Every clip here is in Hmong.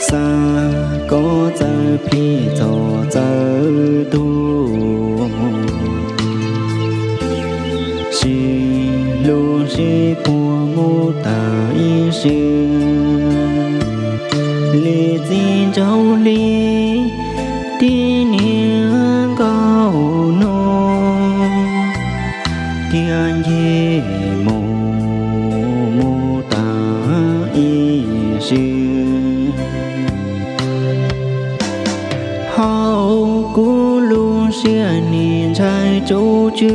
Xav kom txawj plij txog txawj tuag, sib hlub sib puag mus tas ib sim. Li txiv nraug hli tib niag nkauj no, thiaj ncig mus mus tas ib sim. Hauv kuv lub siab nim ntshai tsaus tswj,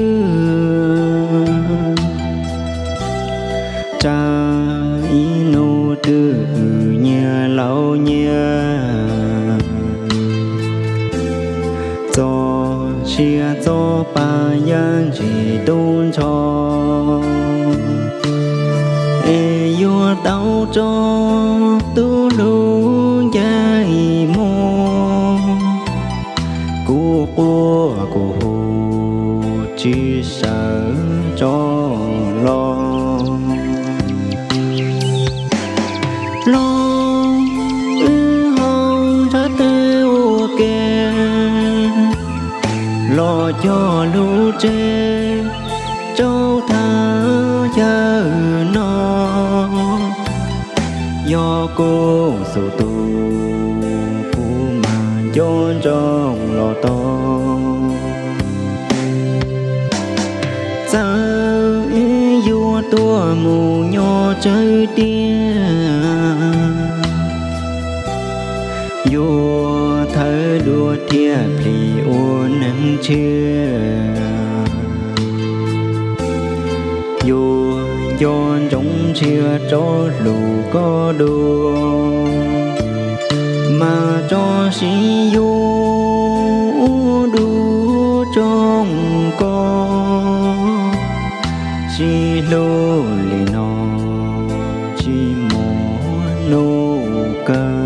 tsam ib hnub twg nyias laus nyias, txoj sia txoj pa yaj ntshis tu nrho, es yuav tau tso tus hlub ncaim mus. Kuv quaj kuv hu tsis sawv tso los, los wb ho ntshav teb ua ke, los cog lub tsev rau thaj chaw no. Yog kuv xub tu, kuv mas nco ntsoov los tau. Txawm wb yuav tuaj mus nyob tsawg tiag, yuav thawb dua thiaj plis ua neeg tshiab. Yuav nco ntsoov ntshiab rov hlub koj dua, mas tso siv yuav ua dua rooj koj. Sib hlub li no tsis muaj hnub kawg.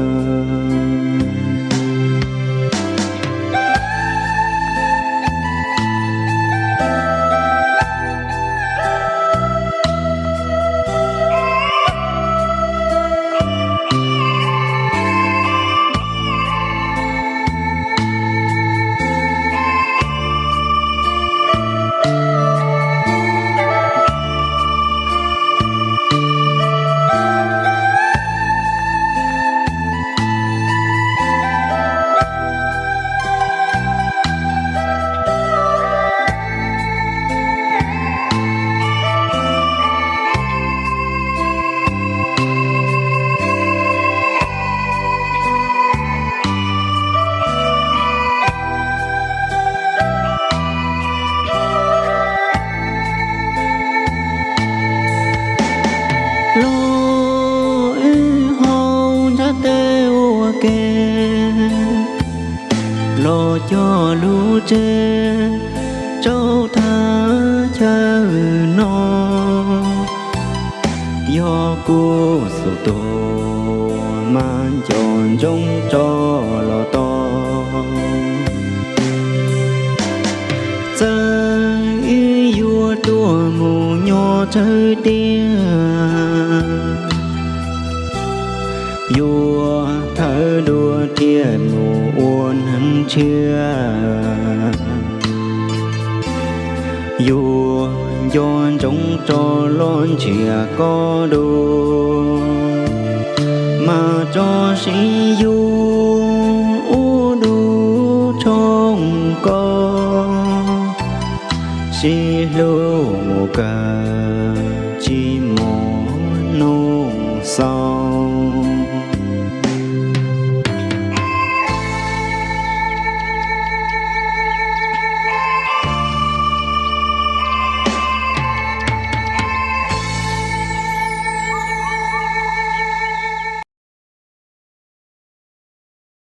Los wb ho ntshav teb ua ke, los cog lub tsev rau thaj chaw no. Yog kuv xub tu, mas nco ntsoov rov los tau. Txawm wb yuav tuaj mus nyob tsawg tiag, yuav thawb dua thiaj mus ua neeg tshiab. Yuav nco ntsoov rov los nrhiav koj dua, mas tso siv yuav ua dua rooj koj. Sib hlub mus kawg tsis muaj hnub xaus.